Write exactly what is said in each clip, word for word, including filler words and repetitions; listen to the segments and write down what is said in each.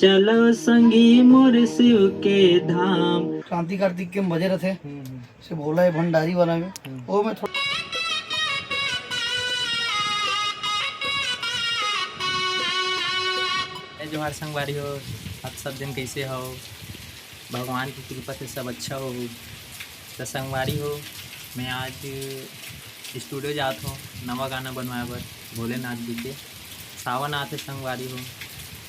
चलो संगी मोर शिव के धाम। क्रांति कार्तिक के बजे रथे, हम्म, हम्म। से भोला है भंडारी वाला में, हम्म। वो में थोड़ा ए जोहार संगवारी हो, आप सब जन कैसे हो? भगवान की कृपा से सब अच्छा हो। तो संगवारी हो, मैं आज स्टूडियो जात हो नवा गाना बनवाए बर भोलेनाथ जी के। सावन आथे संगवारी हो,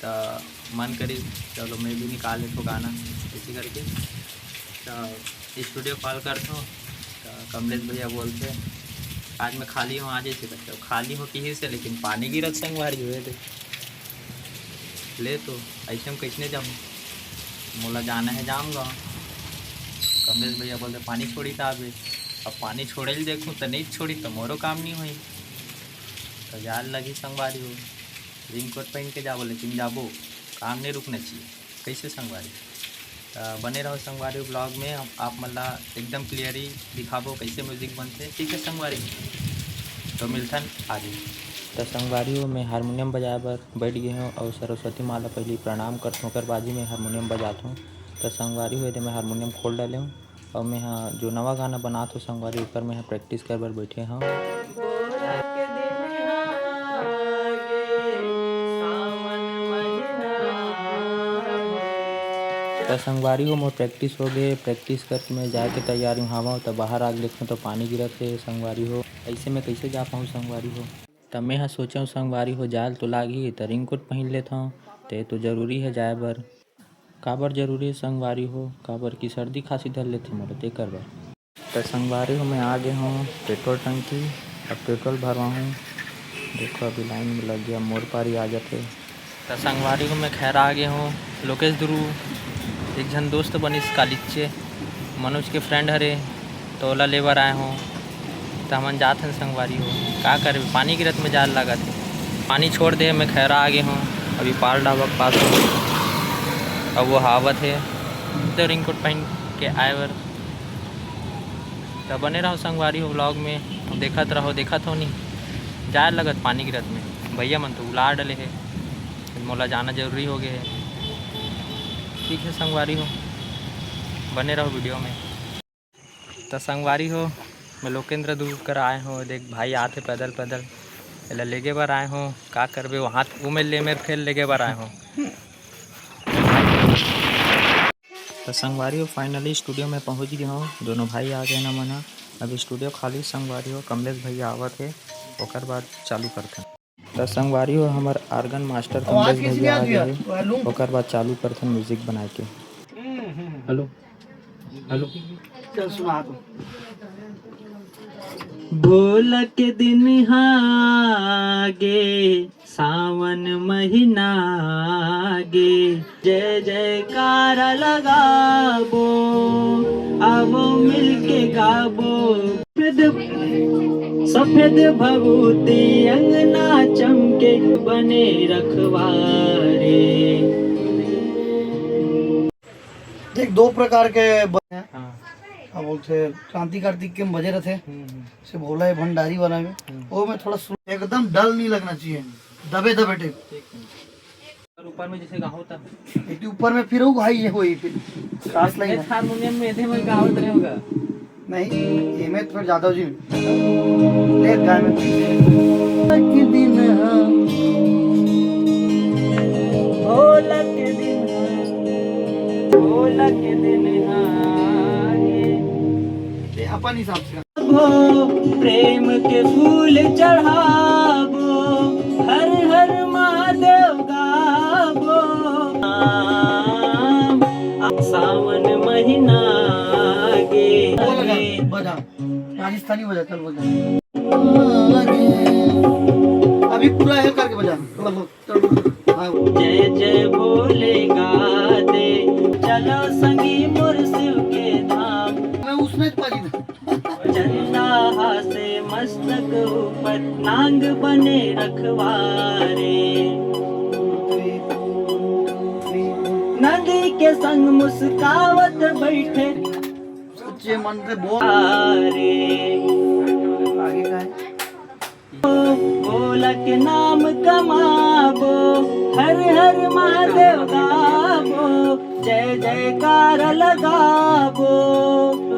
त मन करी चलो मैं भी निकाल लेथो गाना, ऐसे करके। त स्टूडियो कॉल करथो, त कमलेश भैया बोलथे, "आज मैं खाली हूँ, आ जैसे करके।" खाली हो किही से, लेकिन पानी गिरत संगवारी हो दे। ले तो, ऐसे हम कैसने जाऊँ? मोला जाना है जामगांव। कमलेश भैया बोलते, "पानी छोड़ी त आबे।" अब पानी छोड़े ल देखूँ त नहीं छोड़ी त मोरो काम नहीं होई। त जाल लगी संगवारी हो, रेनकोट पहन के जाबो, लेकिन जाबो, काम नहीं रुकना चाहिए। कैसे संगवारी? त बने रहो संगवारी ब्लॉग में, हम आप मन ला एकदम क्लियरली दिखाबो कैसे म्यूजिक बनथे। ठीक है संगवारी, तो मिलथन आगे। त संगवारी हो, मैं हारमोनियम बजाए बर बैठ गए हूँ और सरस्वती माँ ला पहली प्रणाम करथूँ, ओकर बाद ही मैं हारमोनियम बजाथूँ। त संगवारी हो, एदे मैं हारमोनियम खोल डाले हूँ और मैं हा जो नवा गाना बनात हो संगवारी, ओकर मैं हा प्रैक्टिस कर बर बैठे हूँ। त संगवारी हो, मोर प्रैक्टिस हो गए। प्रैक्टिस करके मैं जाए के तैयारी में हवं, त बाहर आ के देखूँ त पानी गिरत हे संगवारी हो। ऐसे में कैसे जा पाऊँ संगवारी हो? त मैं ह सोचेंव संगवारी हो, जाल तो लागही त रेनकोट पहिन लेथंव, ते तो जरूरी हे जाए बर। काबर जरूरी हे संगवारी हो? काबर कि सर्दी खांसी धर लेथे मोला तेकर बर। त संगवारी हो, मैं आ गे हंव पेट्रोल टंकी, अब पेट्रोल भरवाहूँ। देखो अभी लाइन में लग गया, मोर पारी आ जाथे। त संगवारी हो, मैं खैरा आ गे हंव। लोकेश दुरू एक झन दोस्त बनिस कालीचे, मनोज के फ्रेंड हरे, त ओला ले बर आए हंव। त हमन जात हन संगवारी हो, का करबे, पानी गिरत में जाल लागत हे। पानी छोड़ दे, मैं खैरा आ गे हंव, अभी पाल ढाबा के पास हंव, अब वो हा आवत हे, तो रेनकोट पहन के आए बर। त बने रहो संगवारी हो ब्लॉग में, देखत रहो, देखत हो नहीं, जाए लगत पानी गिरत में, भैया मन तो उला डले हे, मोला जाना जरूरी हो गए हे। ठीक है संगवारी हो, बने रहो वीडियो में। त संगवारी हो, मैं लोकेंद्र दुरू कर आए हंव, देख भाई आथे पैदल पैदल, एला लेगे बर आए हंव, का करबे, वहाँ वो मेर ले मेर फेर लेगे बर आए हंव। त संगवारी हो, finally studio में पहुँच गे हंव, दोनों भाई आ गए ना मना। अभी studio खाली संगवारी हो, कमलेश भैया आवत हे, ओकर बाद चालू करथन। त संगवारी हो, हमर organ master कमलेश भैया आ गे हे, ओकर बाद चालू करथन music बनाए के। Hello, hello. चल सुना तो। भोला के दिन हा गे, सावन महीना गे, जय जयकारा लगाबो, आवो मिलके गाबो। सफेद, सफेद भभूति अंगना चमके, बने रखवारे। देख, दो प्रकार के ब-, हाँ। अब बोलथे क्रांति कार्तिक के बजे रथे, हम्म, हम्म। से भोला है भंडारी वाला में, हम्म। वो में थोड़ा स्लो, एकदम डल नहीं लगना चाहिए, दबे दबे टाइप। ठीक है। और ऊपर में जैसे गाहो था। एक तो ऊपर में फिर वो भाई ये होई फिर सांस लगे। हारमोनियम में एदे में गावत रहे होगा। नहीं, ये में थोड़ा ज्यादा हो जी। ले गाय में। के दिन हम भोला के दिन हम, भोला के दिन आगे। ये अपन हिसाब से। गाबो, प्रेम के फूल चढ़ाबो, हर हर महादेव गाबो। सावन महीना गे। वो लगा, बजा। राजस्थानी बजा, चल बजा। अभी पूरा है करके बजा, थोड़ा बहुत। जय जय भोले गादे, चलो संगी मोर शिव के धाम। मैं उसमें पाजी था। चंदा हा से मस्तक ऊपर, नांग बने रखवारे। नंदी के संग मुस्कावत बैठे। सोचे मन से बोल। आगे का है? भोला के नाम कमाबो, हर हर महादेव गा। जय जयकार लगाबो,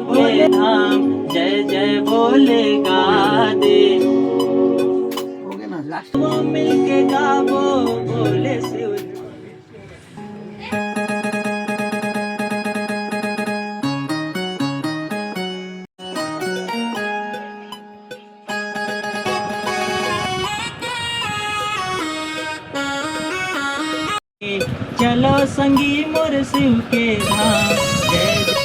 भोले धाम जय जय भोले गा दे। हो गया ना, लास्ट। वो मिलके गाबो, भोले शिव। चलो संगी मोर शिव के धाम। जय जय।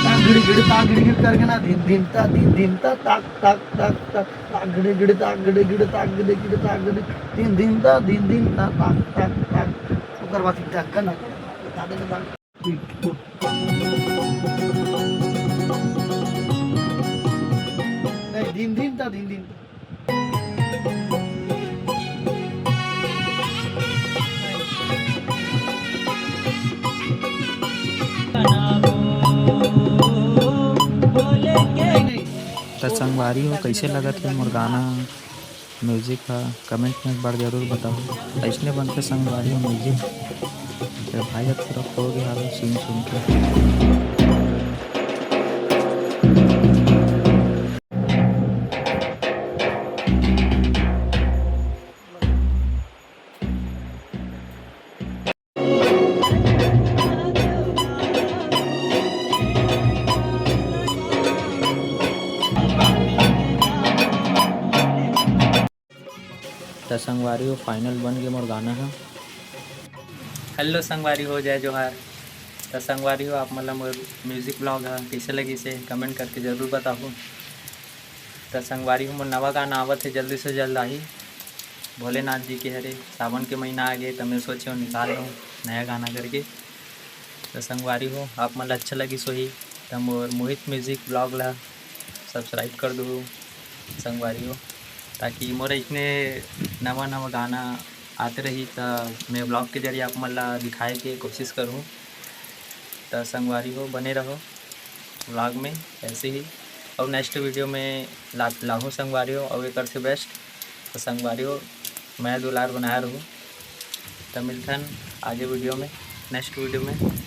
ताक गिड़ गिड़, ताक गिड़ गिड़ करके ना, धिन धिन ता, धिन धिन ता, ताक ताक ताक ताक, ताक गिड़ गिड़, ताक गिड़ गिड़, ताक गिड़ गिड़, ताक गिड़, धिन धिन ता, धिन धिन ता, ताक ताक ताक। ओकर बाद ताक ना, ताक ताक। नहीं, धिन धिन ता, धिन धिन ता। त संगवारी हो, कइसे लगत हे मोर गाना, म्यूजिक ह? कमेंट में एक बार जरूर बताओ। अइसने बनथे संगवारी हो म्यूजिक। ए भाई, अब पूरा खो गया हवे सुन सुन के। त संगवारी हो, final बन गे मोर गाना ह। Hello संगवारी हो, जय जोहार। त संगवारी हो, आप मन ल मोर म्यूजिक ब्लॉग ह कइसे लगिस हे, कमेंट करके जरूर बताहू। त संगवारी हो, मोर नवा गाना आवत हे, जल्दी से जल्द आही। भोलेनाथ जी के हरे, सावन के महीना आ गे, त मैं सोचे निकाल लूँ नया गाना करके। त संगवारी हो, आप मन ल अच्छा लगिस होही, त मोर मोहित म्यूजिक ब्लॉग ल subscribe कर दू संगवारी हो, ताकि मोर इतने नवा नवा गाना आते रही, त मैं ब्लॉग के जरिए आप मन ल दिखाए के कोशिश करूँ। त संगवारी हो, बने रहो ब्लॉग में ऐसे ही, और नेक्स्ट वीडियो में ला लाहूँ संगवारी हो, और एकर से बेस्ट। त संगवारी हो, मया दुलार बनाए रहू। त मिलथन आगे वीडियो में, नेक्स्ट वीडियो में।